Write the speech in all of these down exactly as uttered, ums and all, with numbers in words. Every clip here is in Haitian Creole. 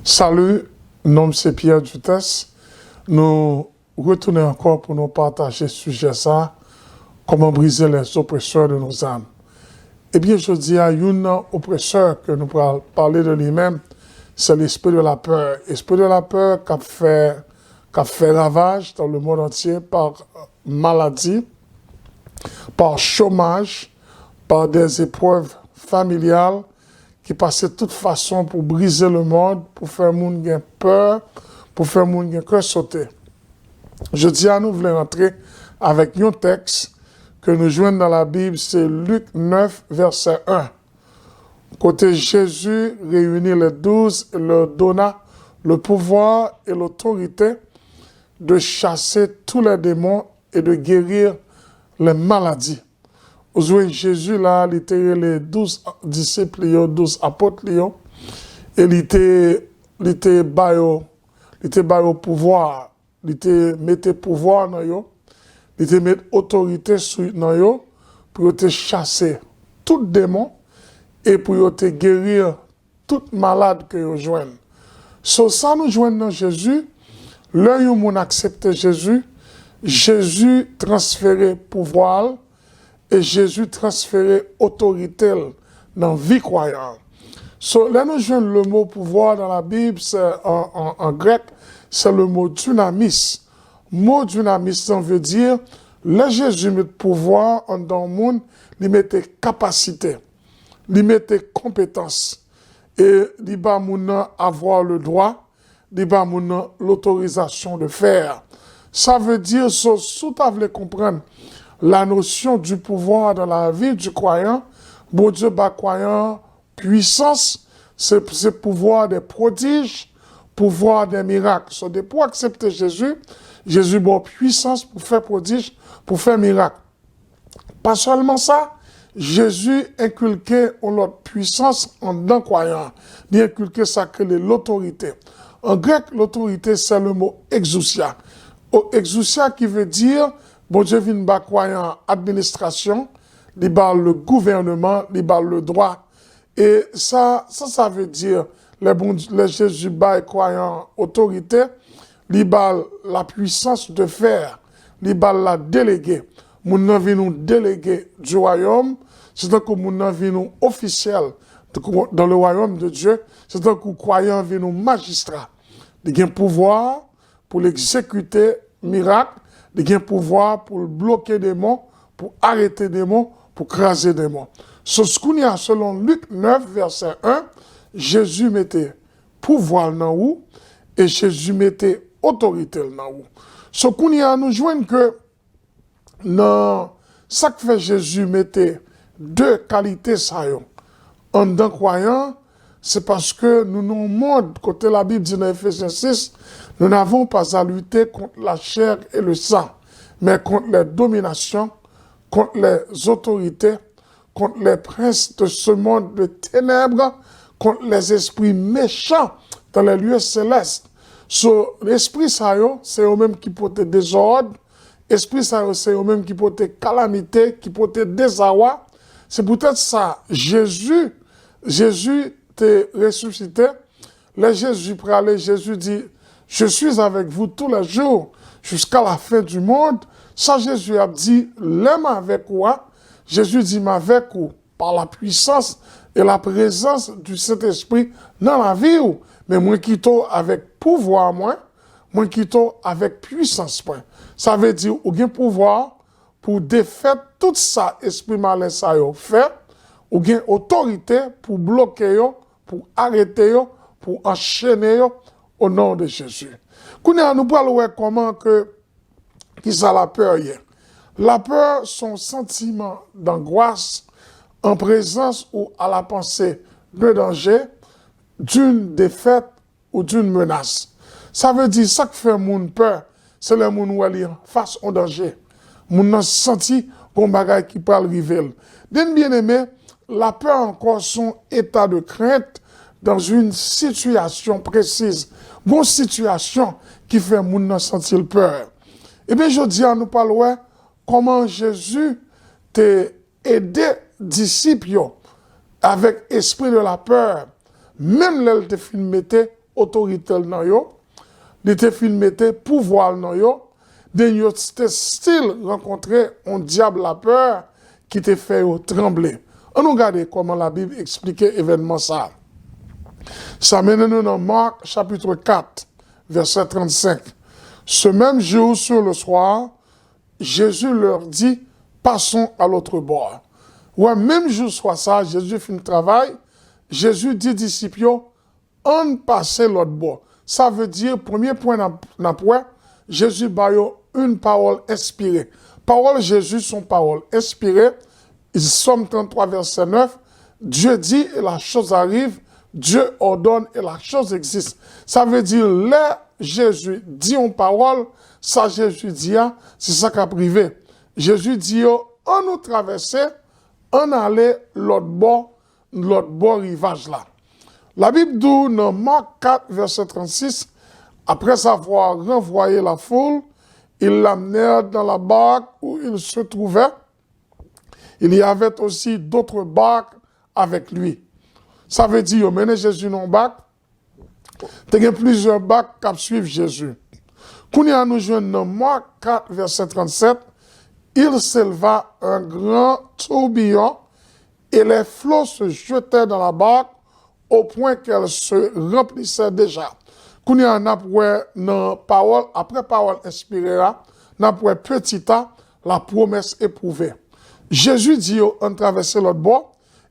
Salut, non m se Pierre Dutèce. Nou retounen ankò pou nou pataje sijè sa, comment briser les oppresseurs de nos âmes. Ebyen, jodi a, youn nan opresè ke nou pral pale de li menm, se l'esprit de la peur. Espri de la peur k ap fè, k ap fè ravaj dans le monde entier par maladi, par chomaj, par des épreuves familiales, ki pase tout fason pou brize lemonn, pou fè moun gen pè, pou fè moun gen kè sote. Jodi a, nou vle rantre avèk yon tèks ke nou jwenn nan Labib, se Lik nèf, vèsè en, kote Jezi reyini les douze et leur donna le pouvoir et l'autorité de chasser tous les démons et de guérir les maladies. Ou jwenn Jezi la, li te rele douz disip li yo, douz apot li yo, e li te, li te ba yo, li te ba yo pouvwa, li te mete pouvwa nan yo, li te met otorite sou nan yo pou yo te chase tout demon e pou yo te geri tout malad ke yo jwenn. So, sa nou jwenn nan Jezi, lè yon moun aksepte Jezi, Jezi transfere pouvwa l e Jezi transfere otorite l nan vi kwayan an. So, lè nou jwenn le mo pouvwa nan Labib, se an, an, an grèk, se le mo dunamis. Mo dunamis lan vle di, lè Jezi met pouvwa anndan yon moun, li mete kapasite, li mete konpetans, e li ba moun nan avoir le droit, li ba moun nan l'autorisation de faire. Sa vle di, so, si w ta vle konprann la notion du pouvoir dans la vie du croyant, Bondye ba kwayan an pwisans, se, se pouvwa de pwodij, pouvwa de mirak. So, depi w aksepte Jezi, Jezi ba w pwisans pou fè pwodij, pou fè mirak. Pa sèlman sa, Jezi enkilke yon lòt pwisans anndan kwayan an. Li enkilke sa k rele lotorite. An grèk, lotorite, se le mo exousia. O, exousia ki vle di, Bondye vin ba kwayan an administrasyon, li ba l le gouvèneman, li ba l le dwa. E sa, sa, sa vle di, lè Bondye, lè Jezi bay kwayan an otorite, li ba l la puissance de faire, li ba l la delege. Moun nan vin yon delege du royaume, se tankou moun nan vin yon ofisyèl dans le royaume de Dieu, se tankou kwayan an vin yon majistra. Li gen pouvwa pou l egzekite mirak, li gen pouvwa pou l bloke demon, pou arete demon, pou kraze demon. So, kounye a, selon Lik nèf, vèsè en, Jezi mete pouvwa l nan ou, e Jezi mete otorite l nan ou. So, kounye a, nou jwenn ke nan sa k fè Jezi mete de kalite sa yo anndan kwayan an, se paske nou nan yon mond kote Labib di nan Efezyen sis, nous n'avons pas à lutter contre la chair et le sang, mais contre les dominations, contre les autorités, contre les princes de ce monde de ténèbres, contre les esprits méchants dans les lieux célestes. So, espri sa yo, se yo menm ki pote dezòd, espri sa yo, se yo menm ki pote kalamite, ki pote dezawa. Se poutèt sa, Jezi, Jezi te resisite. Lè Jezi prale, Jezi di, je suis avec vous tous les jours, jusqu'à la fin du monde. Sa Jezi ap di, lè m avèk ou a, Jezi di, m avèk ou par la puissance et la présence du Saint-Esprit nan lavi w. Men mwen kite w avèk pouvwa mwen, mwen kite w avèk pwisans mwen. Sa vle di, ou gen pouvwa pou defèt tout sa espri malen sa yo fè, ou gen otorite pou bloke yo, pou arete yo, pou anchene yo, au nom de Jésus. Kounye a, nou pral wè kòman ke, kisa lapè ye. Lapè se yon santiman dangwas an prezans ou à la pensée de danger, d'une défaite ou d'une menace. Sa vle di, sa k fè moun pè, se lè moun wè li anfas yon danje. Moun nan santi gon bagay ki pral rive l. Den byeneme, lapè ankò se yon état de crainte dans une situation précise. Gon sitiyasyon ki fè moun nan santi l pè. Ebyen, jodi a, nou pral wè kòman Jezi te ede disip yo avèk espri de lapè, menm lè l te fin mete otorite l nan yo, li te fin mete pouvwa l nan yo, then yo te still rankontre yon dyab lapè ki te fè yo tranble. Ann nou gade kòman Labib eksplike evènman sa a. Sa mennen nou nan Mark, chapitre quatre, verset trente-cinq. Ce même jour, sur le soir, Jésus leur dit, passons à l'autre bord. Wè, menm jou swa sa, Jezi fin travay, Jezi di disip yo, ann pase lòt bò. Sa vle di, premye pwen n ap, n ap wè, Jezi ba yo yon pawòl enspire. Pawòl Jezi se yon pawòl enspire. Sòm tranntrwa, vèsè nèf, Dieu dit et la chose arrive, Dieu ordonne et la chose existe. Sa vle di, lè Jezi di yon pawòl, sa Jezi di a, se sa k ap rive. Jezi di yo, ann nou travèse, ann ale lòt bò, lòt bò rivaj la. Labib di w nan Mark quatre, verset trente-six, après avoir renvoyé la foule, ils l'amenèrent dans la barque où il se trouvait. Il y avait aussi d'autres barques avec lui. Sa vle di, yo mennen Jezi nan yon bak, te gen plizyè bak k ap swiv Jezi. Kounye a nou jwenn nan Mark quatre, verset trente-sept, il s'éleva un grand tourbillon et les flots se jetaient dans la barque au point qu'elle se remplissait déjà. Kounye a n ap wè nan pawòl, apre pawòl enspire a, n ap wè petit a, la promesse éprouvée. Jezi di yo ann travèse lòt bò,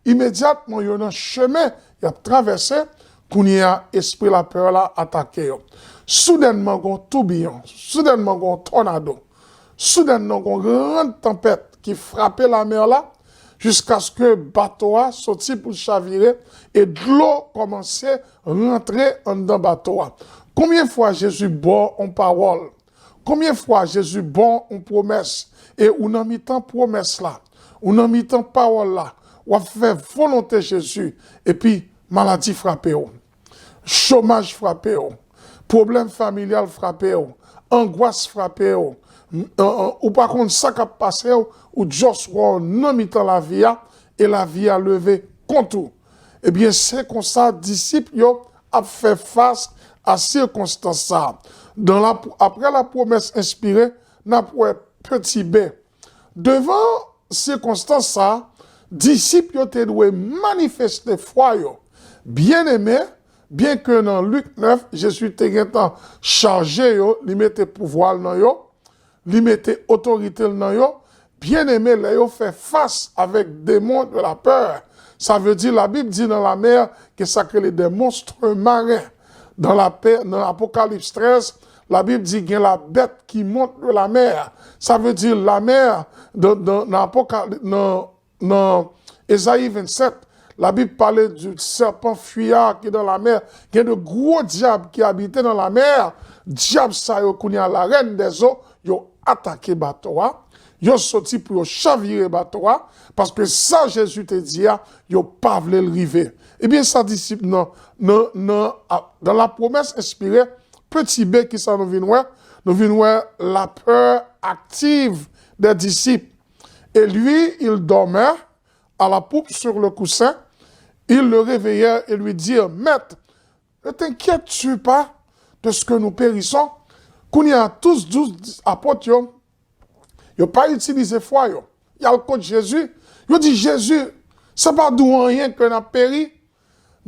imedyatman yo nan chemen y ap travèse, kounye a espri lapè la atake yo. Soudènman gon toubiyon, soudènman gon tònado, soudènman gon gran tanpèt ki frape lamè la, jiskaske bato a soti pou l chavire e dlo kòmanse rantre anndan bato a. Konbyen fwa Jezi ba w yon pawòl? Konbyen fwa Jezi ba w yon pwomès e ou nan mitan pwomès la, ou nan mitan pawòl la, w ap fè volonte Jezi, epi maladi frape w, chomaj frape w, pwoblèm familyal frape w, angwas frape w, m- an- an- ou pa konn sa k ap pase w, ou just wè w nan mitan lavi a, e lavi a leve kont ou. Ebyen, se konsa disip yo ap fè fas a sikonstans sa a. Dans la, apre la promesse inspirée, n ap wè petit b. Devan sikonstans sa a, disip yo te dwe manifeste fwa yo. Byeneme, byenke nan Lik nèf, Jezi te gentan chaje yo, li mete pouvwa l nan yo, li mete otorite l nan yo, byeneme, lè yo fè fas avèk démon de la peur, sa vle di, Labib di nan lamè, gen sa k rele des monstres marins. Dans la pe- nan Apokalips trèz, Labib di gen la bête qui monte de la mer. Sa vle di lamè, nan, nan, nan Apokali- nan, nan Ezayi vennsèt, Labib pale du serpent fuyard ki dans la mer. Gen de gwo dyab ki abite nan lamè. Dyab sa yo kounye a, la reine des eaux, yo atake bato a. Yo soti pou yo chavire bato a. Paske sa Jezi te di a, yo pa vle l rive. Ebyen, sa disip nan, nan, nan, a- dans la promesse inspirée, petit b, ki sa nou vin wè? Nou vin wè la peur active des disciples. Et lui, il dormait à la poupe sur le coussin. Ils le réveillèrent et lui dirent, Maître, ne t'inquiètes-tu pas de ce que nous périssons? Kounye a, tous douz apot yo, yo pa itilize fwa yo. Y al kot Jezi, yo di, Jezi, se pa di w anyen ke n ap peri?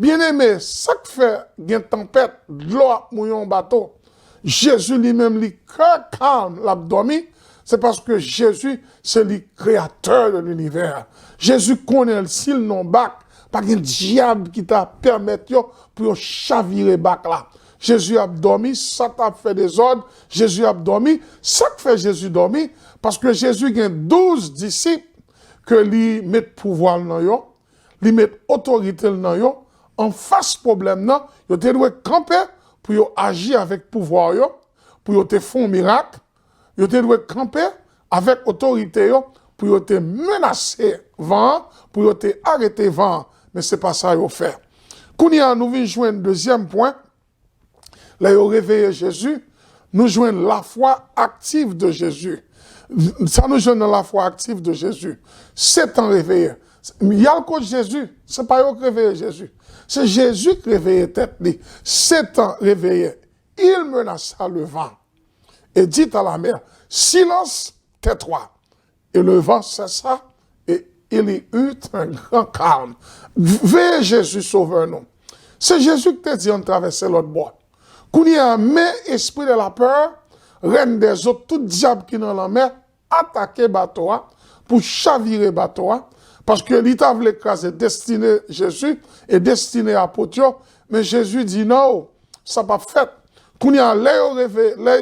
Byeneme, sa k fè gen tanpèt, dlo ap mouye yon bato? Jezi li menm, li kè kalm, l ap dòmi, se paske Jezi, se li kreyatè de linivè. Jezi konnen si l nan yon bak, pa gen dyab ki ta pèmèt yo pou yo chavire bak la. Jezi ap dòmi, sa t ap fè dezòd, Jezi ap dòmi. Sa k fè Jezi dòmi? Paske Jezi gen douz disip ke li met pouvwa l nan yo, li met otorite l nan yo. Anfas pwoblèm nan, yo te dwe kanpe pou yo aji avèk pouvwa yo, pou yo te fè yon mirak. Yo te dwe kanpe avèk otorite yo pou yo te menase van an, pou yo te arete van an. Men se pa sa yo fè. Kounye a, nou vin jwenn dezyèm pwen. Lè yo reveye Jezi, nou jwenn lafwa aktiv de Jezi. Sa nou jwenn nan lafwa aktiv de Jezi? Setan reveye. Y al kot Jezi, se pa yo k reveye Jezi. Se Jezi k reveye tèt li. Setan reveye. Il menaça le vent et dit à la mer, silence, tais-toi. Et le vent cessa et il y eut un grand calme. Veye Jezi, Sovè nou. Se Jezi ki te di ann travèse lòt bò. Kounye a, men esprit de la peur, reine des eaux, tout dyab ki nan lanmè, atake bato a, pou chavire bato a, paske li ta vle kraze destine Jezi e destine apot yo, men Jezi di non, sa p ap fèt. Kounye a, lè yo reve, lè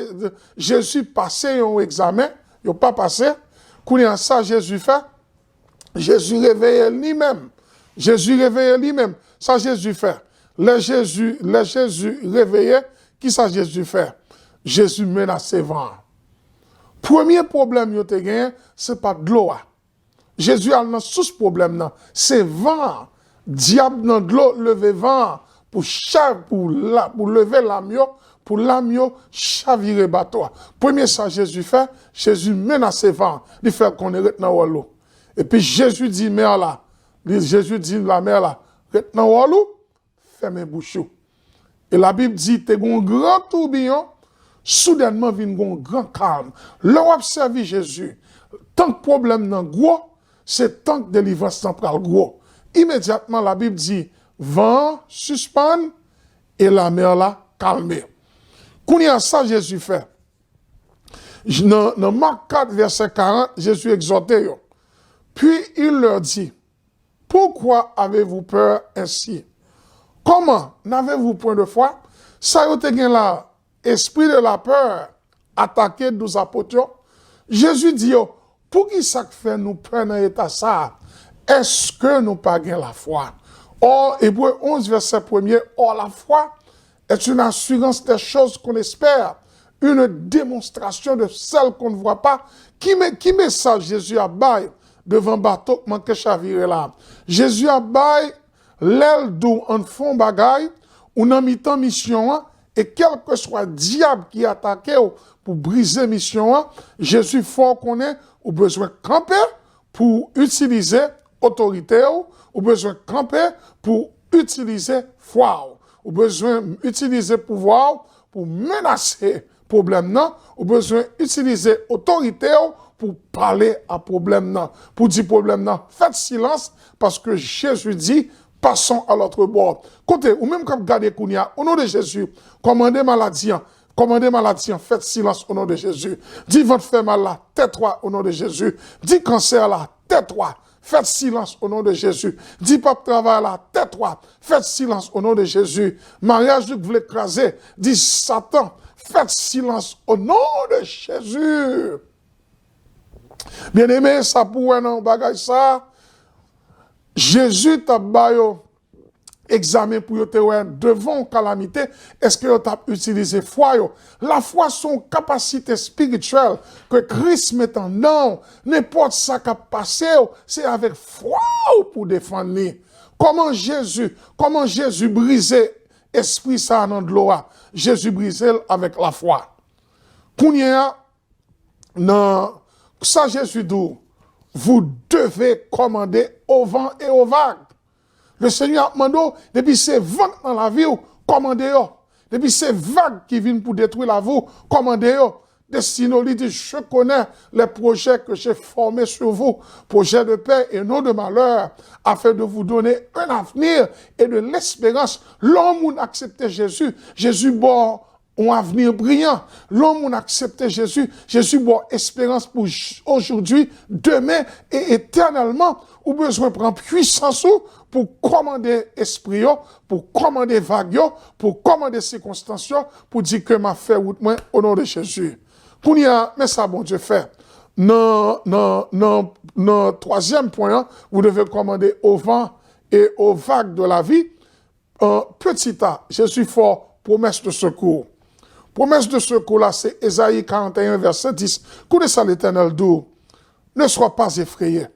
Jezi pase yon egzamen, yo pa pase, kounye a, sa Jezi fè, Jezi reveye li menm. Jezi reveye li menm. Sa Jezi fè? Lè Jezi, lè Jezi reveye, ki sa Jezi fè? Jezi menase van an. Premye pwoblèm yo te genyen, se pa dlo a. Jezi al nan sous pwoblèm nan. Se van an. Dyab nan dlo leve van an pou cha-, pou la-, pou leve lam yo, pou lam yo chavire bato a. Premye sa Jezi fè, Jezi menase van an. Li fè l konnen ret nan wòl ou. Epi Jezi di mè la, li, Jezi di lamè la, ret nan wòl ou, fèmen bouch ou. E Labib di, te gen yon gran toubiyon, soudènman vin gen yon gran kalm. Lè w ap sèvi Jezi, tank pwoblèm nan gwo, se tank delivrans lan pral gwo. Imedyatman, Labib di, van an sispann e lamè la kalme. Kounye a, sa Jezi fè? Nan, nan Mak kat, vèsè karant, Jezi egzòte yo. Puis il leur dit, pourquoi avez-vous peur ainsi? Comment n'avez-vous point de foi? Sa yo te gen la, esprit de la peur atake douz apot yo. Jezi di yo, poukisa k fè nou pè nan eta sa a? Èske nou pa gen lafwa? Or, Ebre onz, vèsè premye, or la foi est une assurance des choses qu'on espère, une démonstration de celles qu'on ne voit pas. Ki, me, ki mesaj Jezi ap bay devan bato k manke chavire la? Jezi ap bay, lè l di w ann fè yon bagay, ou nan mitan misyon an, e kèlkeswa dyab ki atake w pou brize misyon an, Jezi fè w konnen ou bezwen kanpe pou w itilize otorite w, ou bezwen kanpe pou w itilize fwa w. Ou bezwen itilize pouvwa w pou menase pwoblèm nan, ou bezwen itilize otorite w pou pale a pwoblèm nan, pou di pwoblèm nan, faites silence, paske Jezi di, passons à l'autre bord. Kote, ou menm k ap gade kounye a, o non de Jezi, kòmande maladi an, kòmande maladi an, faites silence au nom de Jésus. Di vant fè mal la, tais-toi au nom de Jésus. Di kansè la, tais-toi. Faites silence au nom de Jésus. Di p ap travay la, tais-toi. Faites silence au nom de Jésus. Maryaj ou k vle kraze, di Satan, faites silence au nom de Jésus. Byeneme, sa pou wè nan bagay sa, Jezi t ap ba yo egzamen pou yo te wè devan yon kalamite, èske yo t ap itilize fwa yo? Lafwa se yon kapasite espirityèl ke Kris mete anndan w. Nenpòt sa k ap pase w, se avèk fwa w pou w defann li. Kòman Jezi, kòman Jezi brize espri sa a nan dlo a? Jezi brize l avèk lafwa. Kounye a, nan sa Jezi di w, vous devez commander au vent et aux vagues. Le Senyè ap mande w, depi se van k nan lavi w, kòmande yo. Depi se vag ki vin pou detwi lavi w, kòmande yo. Destino, li di, je connais les projets que j'ai formés sur vous, projets de paix et non de malheur, afin de vous donner un avenir et de l'espérance. Lè yon moun aksepte Jezi, Jezi ba w yon avni briyan. Lè yon moun aksepte Jezi, Jezi ba w esperans pou j-, aujourd'hui, demain et éternellement. Ou bezwen pran pwisans ou pou kòmande espri yo, pou kòmande vag yo, pou kòmande sikonstans yo, pou di ke m ap fè wout mwen o non de Jezi. Kounye a, men sa Bondye fè. Nan, nan, nan, nan twazyèm pwen an, vous devez commander au vent et aux vagues de la vie. Euh, petit a, Jezi fè w pwomès de sekou. Pwomès de sekou la, se Ezayi karannteyen, vèsè dis. Koute sa Letènèl di w, ne sois pas effrayé,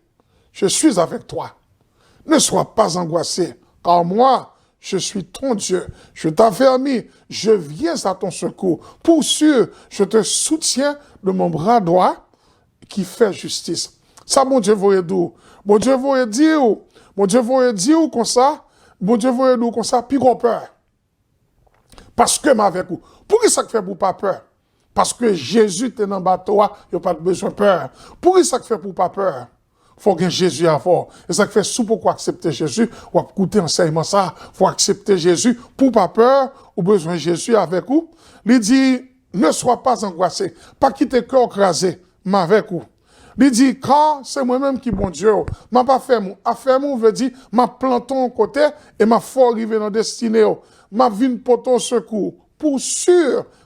je suis avec toi. Ne sois pas angoissé, car moi, je suis ton Dieu. Je t'affermis, je viens à ton secours. Pour sûr, je te soutiens de mon bras droit qui fait justice. Sa Bondye voye di w. Bondye voye di w, Bondye voye di w konsa, Bondye voye di w konsa, pi gon pè. Paske m avèk ou. Poukisa k fè pou w pa pè? Paske Jezi te nan bato a, yo pa t bezwen pè. Poukisa k fè pou w pa pè? Fò w gen Jezi avè w. E sa k fè, si w poko aksepte Jezi, w ap koute ansèyman sa a. Fò w aksepte Jezi. Pou w pa pè, ou bezwen Jezi avèk ou. Li di, ne sois pas angoissé. Pa kite kè w kraze. M avèk ou. Li di, car se mwen menm ki Bondye w. M ap afèm ou. Afèm ou vle di, m ap plante w yon kote e m ap fè w rive nan destine w. M ap vin pote w sekou. Pou si,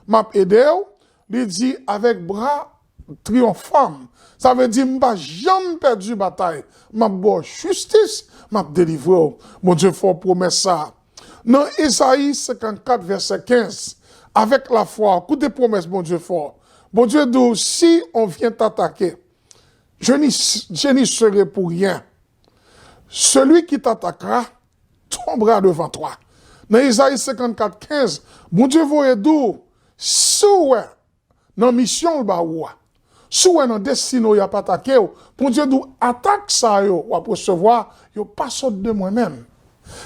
m ap ede w. Li di, avèk bra triyonfan m. Sa vle di, m pa janm pèdi batay. M ap ba w jistis, m ap delivre w. Bondye fè w pwomès sa a. Nan Ezayi senkannkat, vèsè kenz, avèk lafwa, koute pwomès Bondye fè w. Bondye di w, si on vient t'attaquer, je n'y, je n'y serai pour rien. Celui qui t'attaquera tombera devant toi. Nan Ezayi senkannkat kenz, Bondye voye di w, si w wè nan misyon l ba ou a, si w wè nan destine w y ap atake w, Bondye di w, atak sa yo w ap resevwa, yo pa sot de mwen menm.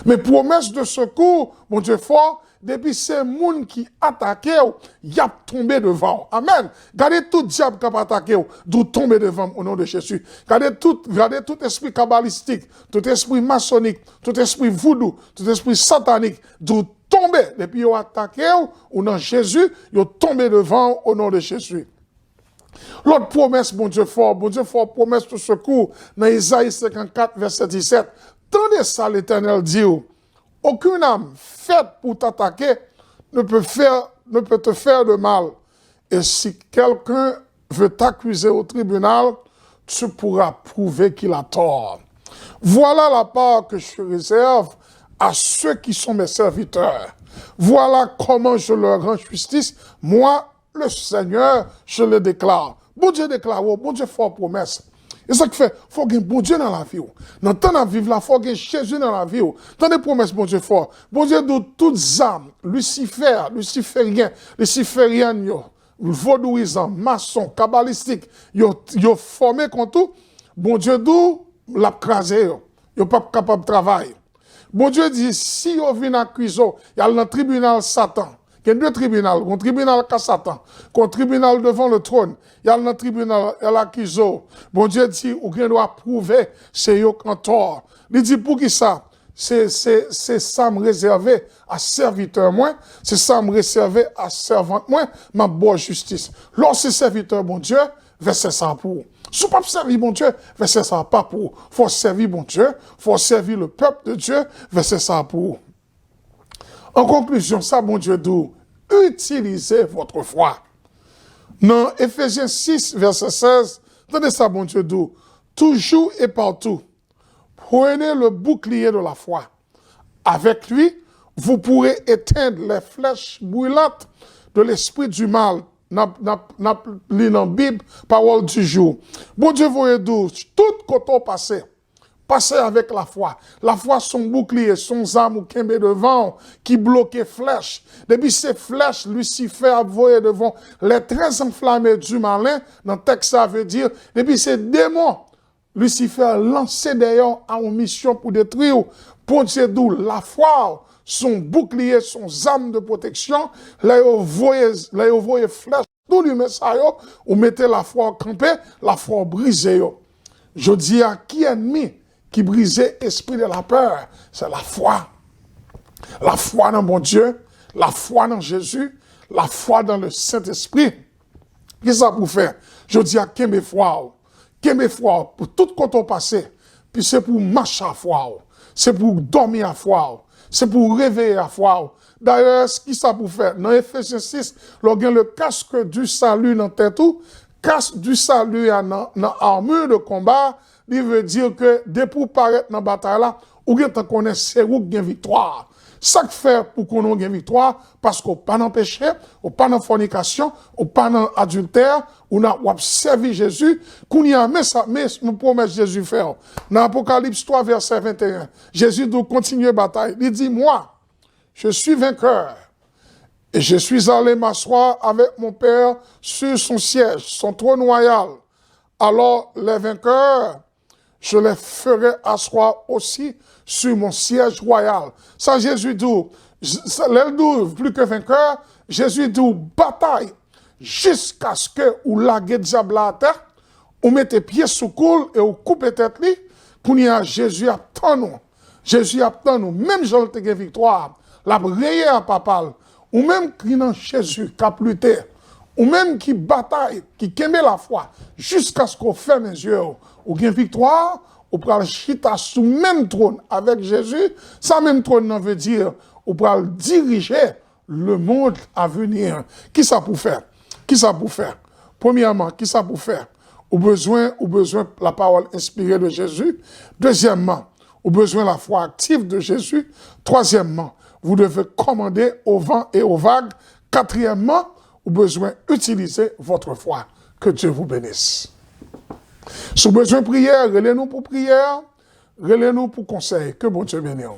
Men pwomès de sekou, Bondye fò, depi se moun ki atake w, y ap tonbe devan w. Amèn. Gade tout dyab k ap atake w, di w tonbe devan m o non de Jezi. Gade tout, gade tout espri kabalistik, tout espri masonik, tout espri voudou, tout espri satanik, di w tonbe. Depi yo atake w, ou nan Jezi, yo tonbe devan w o non de Jezi. Lòt pwomès Bondye fè w, Bondye fè w pwomès de sekou nan Ezayi senkannkat, vèsè disèt. Tande sa Letènèl di w, aucune arme faite pour t'attaquer ne peut faire, ne peut te faire de mal. Et si quelqu'un veut t'accuser au tribunal, tu pourras prouver qu'il a tort. Voilà la part que je réserve à ceux qui sont mes serviteurs. Voilà comment je leur rends justice, moi, le Seigneur, je le déclare. Bondye deklare w, Bondye fè w pwomès. E sa k fè, fò w gen Bondye nan lavi w. Nan tan n ap viv la, fò w gen Jezi nan lavi w. Tande pwomès Bondye fè w. Bondye di w tout zam, Lisifè, Lisiferyen, Lisiferyèn yo, vodouyizan, mason, kabalistik, yo, yo fòme kont ou, Bondye di w, l ap kraze yo. Yo p ap kapab travay. Bondye di, si yo vin akize w, y al nan tribinal Satan. Gen de tribinal, gon tribinal ka Satan, gon tribinal devan le tròn, y al nan tribinal, y al akize w. Bondye di, ou gen dwa pwouve se yo k antò. Li di, poukisa? Se, se, se sa m rezève a sèvitè mwen, se sa m rezève a sèvant mwen, m ap ba w jistis. Lè w se sèvitè Bondye, vèsè sa a pou ou. Si w p ap sèvi Bondye, vèsè sa a pa pou ou. Fò w sèvi Bondye, fò w sèvi le peuple de Dieu, vèsè sa a pou ou. An konklizyon, sa Bondye di w, utilisez votre foi. Nan Efezyen sis, vèsè sèz, tande sa Bondye di w, toujours et partout, prenez le bouclier de la foi. Avec lui, vous pourrez éteindre les flèches brûlantes de l'esprit du mal. N ap, n ap, n ap li nan Bib, pawòl di jou. Bondye voye di w, tout kote w pase, pase avèk lafwa. Lafwa se yon boukliye, se yon zam ou kenbe devan w ki bloke flèch. Depi se flèch Lisifè ap voye devan w, les traits enflammés du malin, nan tèks sa vle di, depi se demon Lisifè lanse dèyè w a yon misyon pou detwi w. Bondye di w lafwa w se yon boukliye, se yon zam de pwoteksyon. Lè yo voye, lè yo voye flèch tou limen sa yo, ou mete lafwa w kanpe, lafwa w brize yo. Jodi a, ki ènmi ki brize espri de lapè? Se lafwa. Lafwa nan Bondye, lafwa nan Jezi, lafwa dans le Saint-Esprit. Kisa pou w fè? Jodi a, kenbe fwa w. Kenbe fwa w pou tout kote w pase. Pi se pou w mache a fwa w. Se pou w dòmi a fwa w. Se pou w reveye a fwa w. Dayè, kisa pou w fè? Nan Efezyen sis, lè w gen le casque du salut nan tèt ou, casque du salut a nan, nan armure de combat, li vle di ke depi w parèt nan batay la, ou gentan konnen se ou k gen viktwa a. Sa k fè pou konnen w gen viktwa? Paske w pa nan peche, ou pa nan fònikasyon, ou pa nan adiltè, ou nan, w ap sèvi Jezi. Kounye a, men sa, men pwomès Jezi fè w. Nan Apokalips twa, vèsè venteyen, Jezi di w kontinye batay. Li di, moi, je suis vainqueur, et je suis allé m'asseoir avec mon Père sur son siège, son trône royal. Alors les vainqueurs, je les ferai asseoir aussi sur mon siège royal. Sa Jezi di w, lè l di w plus que vainqueur, Jezi di w batay jiskaske ou lage dyab la atè, ou mete pye sou kou l e ou koupe tèt li. Kounye a, Jezi ap tann ou. Jezi ap tann ou. Menm jan l te gen viktwa a, l ap reye a Papa l. Ou menm ki nan Jezi, k ap lite, ou menm ki batay, ki kenbe lafwa, jiskaske w fèmen zye w, ou gen viktwa a, ou pral chita sou menm twòn avèk Jezi. Sa menm twòn nan vle di, ou pral dirije le monde à venir. Kisa pou fè? Kisa pou fè? Premyèman, kisa pou fè? Ou bezwen, ou bezwen la parole inspirée de Jésus. Dezyèmman, ou bezwen la foi active de Jésus. Troisièmement, vous devez commander au vent et aux vagues. Quatrièmement, ou bezwen utiliser votre foi. Que Dieu vous bénisse. Si w bezwen priyè, rele nou pou priyè, rele nou pou konsèy. Ke Bondye beni w.